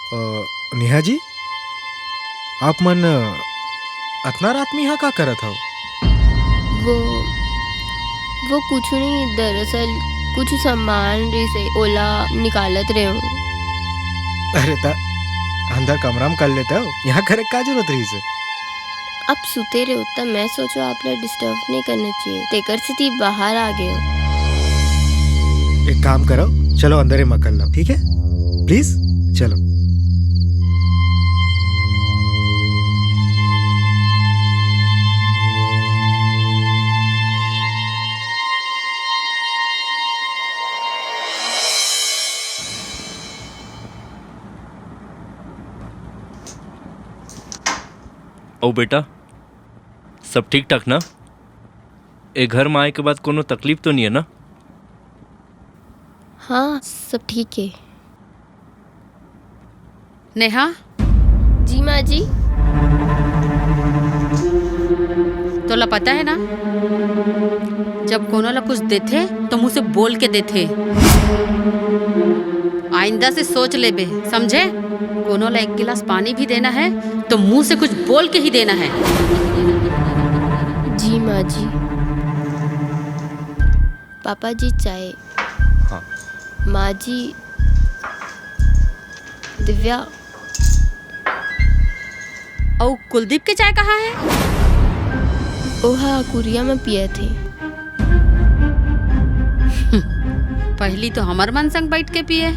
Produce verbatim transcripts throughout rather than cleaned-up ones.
अ, नेहा जी, आप मन अतना रात में यहाँ का करत हव? वो, वो कुछु नहीं, दरअसल कुछु सामान रहिसे, ओला निकालत रहेंव। अरे त अंदर कमरा में कर लेतेव, यहाँ करे का जरूरत रहिसे? आप सुते रहेव, त मैं सोचेंव आप ला disturb नहीं करना चाहिए, तेकर सेती बाहर आ गेंव। एक काम करो, चलो अंदर ही मकल लो, ठीक है? Please, चलो। अउ बेटा, सब ठीक ठाक ना? ए घर में आए के बाद कोनो तकलीफ तो नहीं है ना? हाँ, सब ठीक है। नेहा। जी माँ जी। तोला पता है ना, जब कोनो ला कुछ देथे तो मुंह से बोल के देथे। आइंदा से सोच लेबे, समझे? कोनो ला एक गिलास पानी भी देना है तो मुंह से कुछ बोल के ही देना है। जी माँ जी। पापा जी, चाय। हाँ। माँ जी, दिव्या। अउ कुलदीप के चाय कहाँ है? ओहा कुरिया में पियत हे। पहली तो हमर मन संग बैठ के पिए।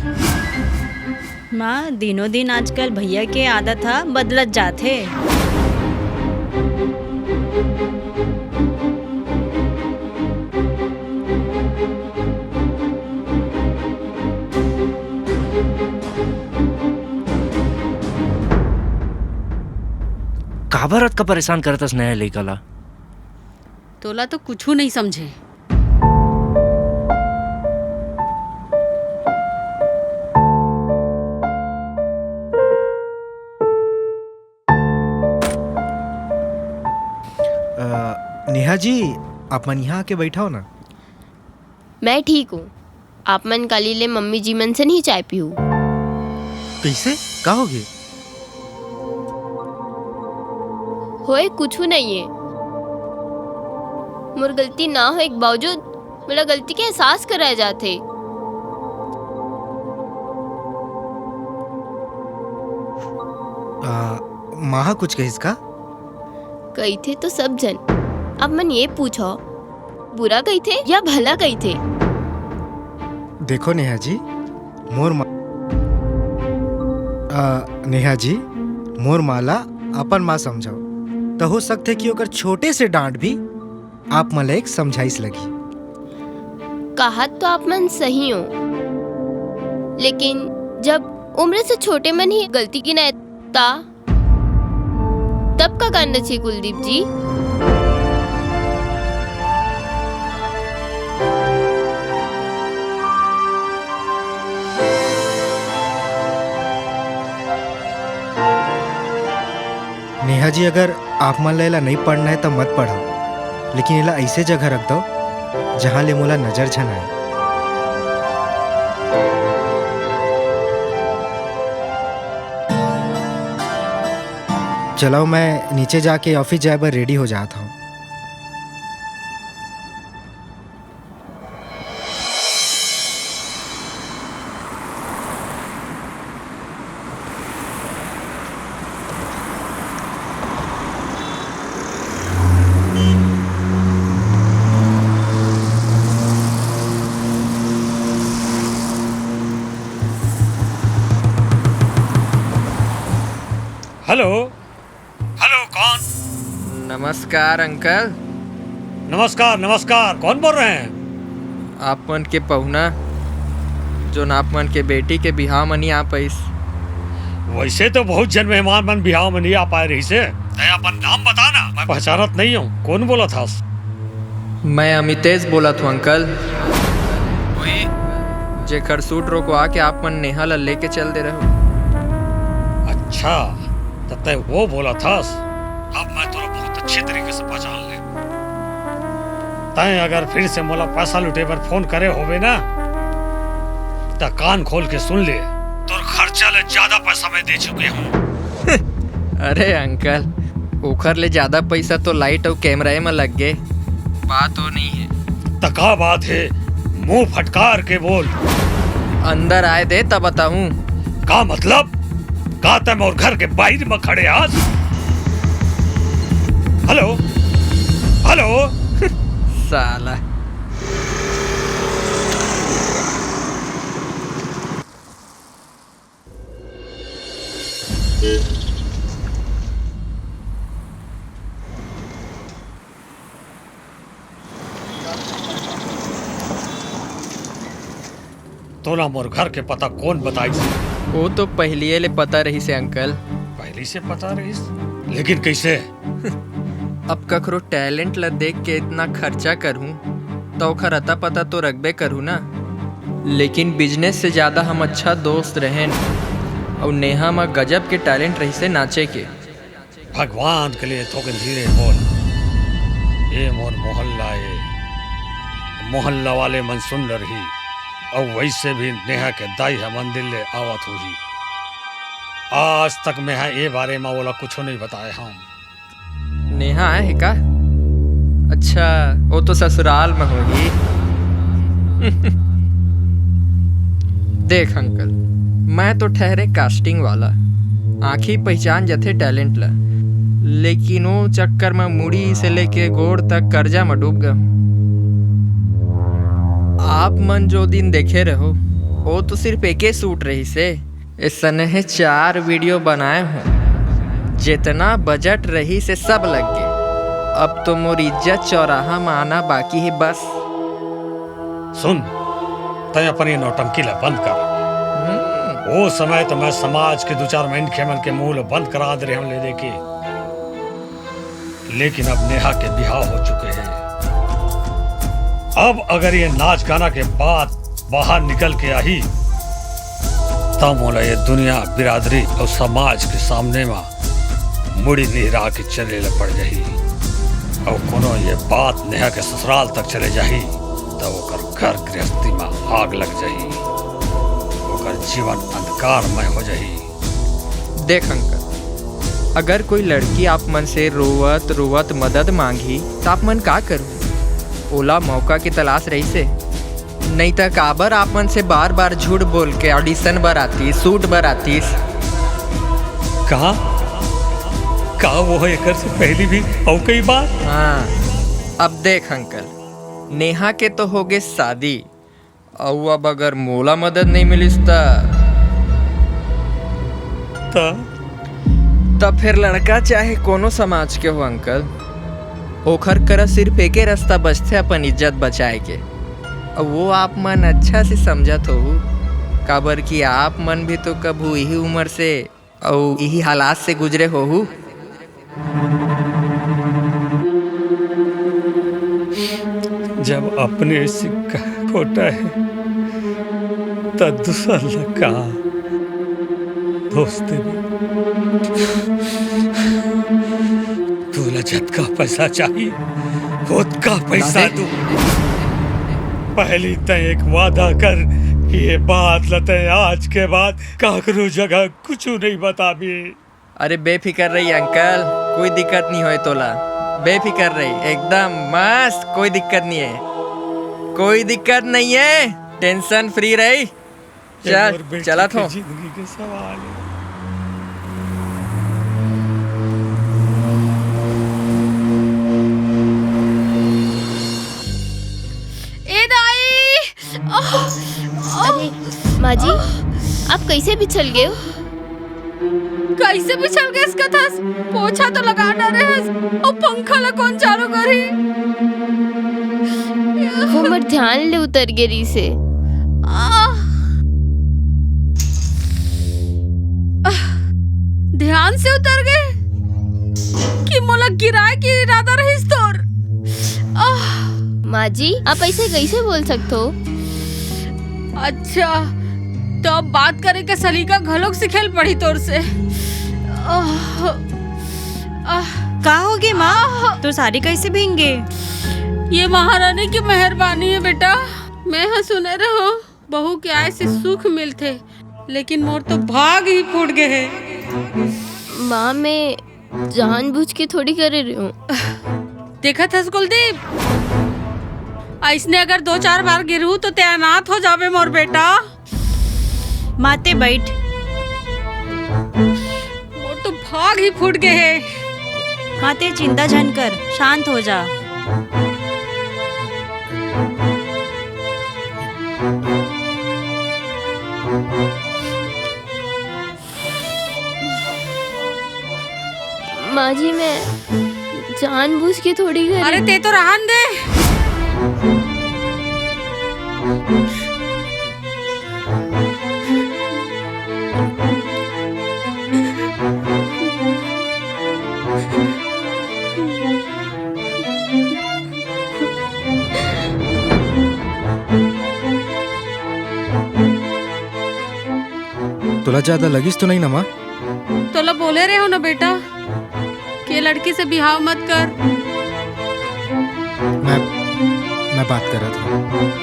माँ, दिनों दिन आजकल भैया के आदत ह बदलत जात हे। काबर अतका परेशान करत हस नया लइका ला? तोला तो कुछू नहीं समझे। अ, नेहा जी, आप मन यहाँ आके बैठव ना। मैं ठीक हूँ। आप मन काली ले मम्मी जी मन से नहीं चाय पीहू। कैसे? का हो गए? होए कुछू नहीं है। मोर गलती ना होए के बावजूद मोला गलती के एहसास कराए जाथे। आ, माँ कुछ कहिस का? कहिथे तो सब झन। अब मन ये पूछो, बुरा कहिथे या भला कहिथे? देखो नेहा जी, मोर मा-, आ, नेहा जी, मोर माँ ला अपन माँ समझव, त हो सकथे कि ओकर छोटे से डांट भी आप मन ला एक समझाइस लगही। कहत तो आप मन सही हो, लेकिन जब उम्र से छोटे मन ही गलती गिनाए ता तब का करना चाहिए कुलदीप जी? नेहा जी, अगर आप मन ला एला नहीं पढ़ना है, त मत पढ़व, लेकिन एला ऐसे जगह रख दव, जहाँ ले मोला नजर झन आए। चलो, मैं नीचे जाके ऑफिस जाए बर रेडी हो जात हूँ। हेलो। हेलो, कौन? नमस्कार अंकल। नमस्कार, नमस्कार। कौन बोल रहे हैं? आप मन के पहुना, जोन आप मन के बेटी के बिहाव म नइ आ पाइस। वैसे तो बहुत जन मेहमान मन बिहाव म नइ आ पाए रहिसे। तैं अपन नाम बता ना, मैं पहचानत नहीं हूँ। कौन बोलत हस? मैं अमितेश बोलत हूँ अंकल। वही, जेकर सूट रोकवा के आप मन नेहा ल लेके चल दे रहे हो। अच्छा, त तैं वो बोलत हस? अब मैं तोला बहुत अच्छे तरीके से पहचान ले। तैं अगर फिर से मोला पैसा लुटे बर फोन करे होबे ना, त कान खोल के सुन ले, तोर खर्चा ले ज्यादा पैसा मैं दे चुके हूँ। अरे अंकल, ओखर ले ज्यादा पैसा तो लाइट अउ कैमरा म लग गे। बात वो नहीं है। त का बात है? मुंह फटकार के बोल। अंदर आए दे, तब बताऊं। का मतलब? का तै मोर घर के बाहर म खड़े हस? Hello, hello. साला। तोला मोर घर के पता कोन बताइस? वो तो पहिलिए ले पता रहिस हे, अंकल। पहिली से पता रहिस? लेकिन कइसे? अब कखरो टैलेंट ल देख के इतना खर्चा करहूं, त ओखर अता पता तो रखबे करहूं ना। लेकिन बिजनेस से ज्यादा हम अच्छा दोस्त रहेन, अउ नेहा म गजब के टैलेंट रहिसे नाचे के। भगवान के लिए थोकन धीरे बोल। ये मोर मोहल्ला ए, मोहल्ला वाले मन सुन डरही। अउ वैसे भी नेहा के दाई ह मंदिर ले आवत होही। आज तक मैं ह ए बारे म ओला कुछो नहीं बताए हंव। नेहा आए हे का? अच्छा, वो तो ससुराल में होही। देख अंकल, मैं तो ठहरे कास्टिंग वाला, आँखी पहचान जथे टैलेंट ला, लेकिन वो चक्कर में मुड़ी से लेके गोड़ तक कर्जा में डूब गया। आप मन जो दिन देखे रहो, वो तो सिर्फ एके शूट रहिसे। ए सनेह चार वीडियो बनाए हूँ, जेतना बजट रहिसे सब लग गे। अब तो मोर इज्जत चौराहा में आना बाकी हे बस। सुन, तैं अपन ये नौटंकी ला बंद कर। हम्म। वो समय तो मैं समाज के दू चार मनखे मन के मुंह ला बंद करा दे रहे हंव ले देके, लेकिन अब नेहा के बिहाव हो चुके हे। अब अगर ये नाच गाना के बात बाहर निकल के आही, त मोला ये दुनिया, बिरादरी अउ समाज के सामने म मुड़ी निहरा के चले ल पड़ जाही। अउ कोनो ये बात नेहा के ससुराल तक चले जाही, त ओकर घर गृहस्थी म आग लग जाही, ओकर जीवन अंधकारमय हो जाही। देख अंकल, अगर कोई लड़की आप मन से रोवत रोवत मदद मांगही, त आप मन का करहू? ओला मौका के तलाश रहिसे, नहीं त काबर आप मन से बार बार झूठ बोल के ऑडिशन बर आतीस, शूट बर आतीस? कहा, का वो एकर से पहली भी अउ कई बार? हाँ, अब देख अंकल, नेहा के तो होगे शादी, अउ अब अगर मोला मदद नहीं मिलिस त? त? त फिर लड़का चाहे कोनो समाज के हो अंकल, ओखर करा सिर्फ एके रास्ता बचथे अपन इज्जत बचाए के। अउ वो आप मन अच्छा से समझत होहू, काबर कि आप मन भी तो कभू इही उम्र से अउ इही हालात से गुजरे होहू। जब अपने सिक्का खोटा हे, त दूसर ल का दोष देबे? तोला जतका पैसा चाही, ओतका पैसा दू। पहली तय एक वादा कर कि ये बात ल तय आज के बाद काकरो जगह कुछु नहीं बताबे। अरे बेफिकर रही अंकल, कोई दिक्कत नहीं होय तोला। बेफिकर रही, एकदम मस्त, कोई दिक्कत नहीं है, कोई दिक्कत नहीं है, टेंशन फ्री रही। चल, चलत हो। जिंदगी के सवाल है। ए दाई, अरे माँ जी, आप कैसे बिछल गए हो? कैसे बिछल गए कथस? पोछा तो लगा डारे हस, अउ पंखा ला कौन चालू करही? वो मोर ध्यान ले उतर गे रहिसे। आह! आह! ध्यान से उतर गए कि मोला गिराए के इरादा रहिस तोर? आह! माँ जी, आप ऐसे कैसे बोल सकते हो? अच्छा, तो अब बात करे के सलीका घलोक सिखेल पड़ी तोर से। आह, आह। का होगे माँ? आह। तोर साड़ी कैसे भींगे? ये महारानी की मेहरबानी है बेटा। मैं हा सुने रहो, बहू के आय से सुख मिलथे। लेकिन मोर तो भाग ही फूट गए हे। माँ, मैं जानबूझ के थोड़ी करे रहे हूँ। देखत हस कुलदीप, अइसने अगर दो चार बार गिरहू तो ते अनाथ हो जाबे मोर बेटा। माँ, ते बैठ। मोर तो भाग ही फूट गए हे। माँ, ते चिंता झन कर, शांत हो जा। माँ जी, मैं जानबूझ के थोड़ी करे। अरे, ते तो रहन दे। तोला ज्यादा लगिस तो नहीं ना, माँ? तोला बोले रहे हो ना बेटा, कि ये लड़की से बिहाव मत कर। मैं, मैं बात करत हूँ।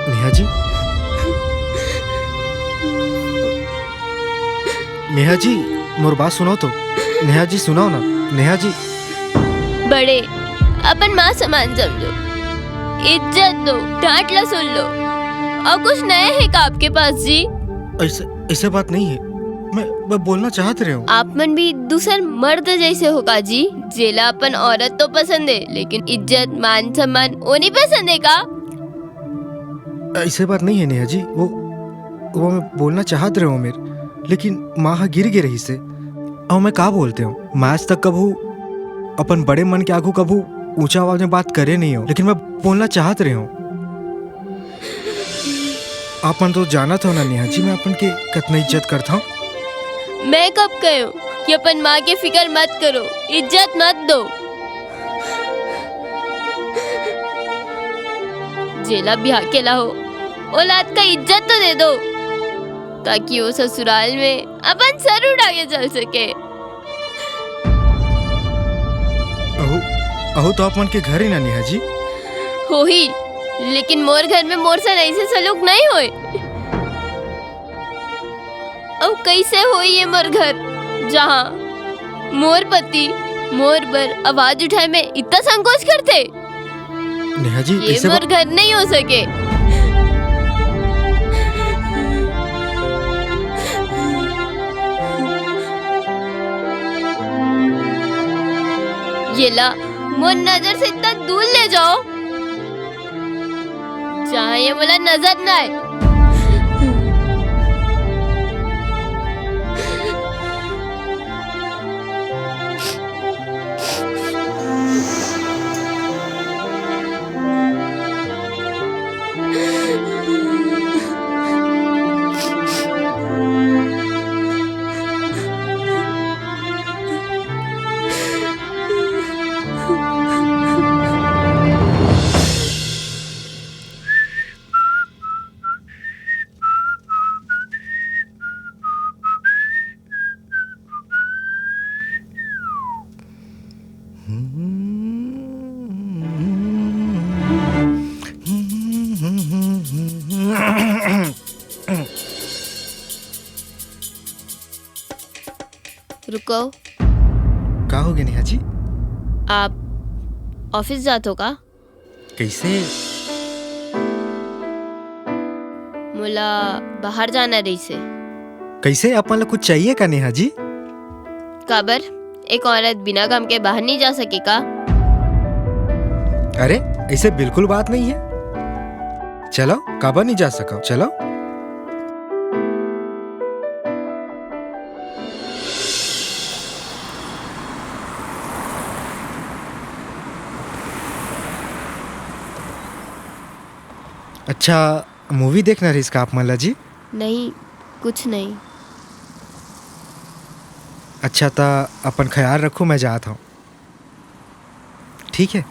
नेहा जी, नेहा जी, मोर बात सुनो तो। नेहा जी, सुनो ना। नेहा जी। बड़े, अपन माँ समान समझो, इज्जत दो, डांट ला सुन लो। और कुछ नया है का आपके पास जी? ऐसे, ऐसे बात नहीं है। मैं, मैं बोलना चाहत रहे हूँ। आप मन भी दूसर मर्द जैसे हो का जी, जेला अपन औरत तो पसंद है, लेकिन इज्जत, मान, सम्मान वो नहीं पसंद है का? ऐसे बात नहीं है नेहा जी, वो, वो मैं बोलना चाहत रहे हूँ मेर, लेकिन माँ हा गिर गे रहिसे। अउ मैं का बोलते हूँ, मैं आज तक कभू अपन बड़े मन के आगू कभू ऊंचा आवाज में बात करे नहीं हूँ, लेकिन मैं बोलना चाहत रहे हूँ। आप मन तो जानत हो ना नेहा जी, मैं अपन के कतना इज्जत करता हूँ। मैं कब कहे हूँ कि अपन माँ के फिकर मत करो, इज्जत मत दो? जेला ब्याह केला हो, औलाद का इज्जत तो दे दो, ताकि वो ससुराल में अपन सर उठा के चल सके। अहू, अहू तो आप मन के घर ही ना नेहा जी। होही, लेकिन मोर घर में मोर सन ऐसे सलूक नहीं होए। अउ कैसे होई ये मोर घर, जहाँ मोर पति मोर बर आवाज उठाए में इतना संकोच करते? नेहा जी, ये कैसे मोर बा- घर नहीं हो सके। ये ला, मोर नजर से इतना दूर ले जाओ, जहाँ ये मोला नजर ना आए। रुको। का हो गे नेहा जी? आप ऑफिस जात हो का? कैसे? मोला बाहर जाना रहिसे। कैसे? अपन ला कुछ चाहिए का नेहा जी? काबर? एक औरत बिना काम के बाहर नहीं जा सके का? अरे, ऐसे बिल्कुल बात नहीं है। चलो, काबर नहीं जा सको, चलो। अच्छा, मूवी देखना रहिस का आप मन ला जी? नहीं, कुछ नहीं। अच्छा, त अपन ख्याल रखो, मैं जात हूँ। ठीक है।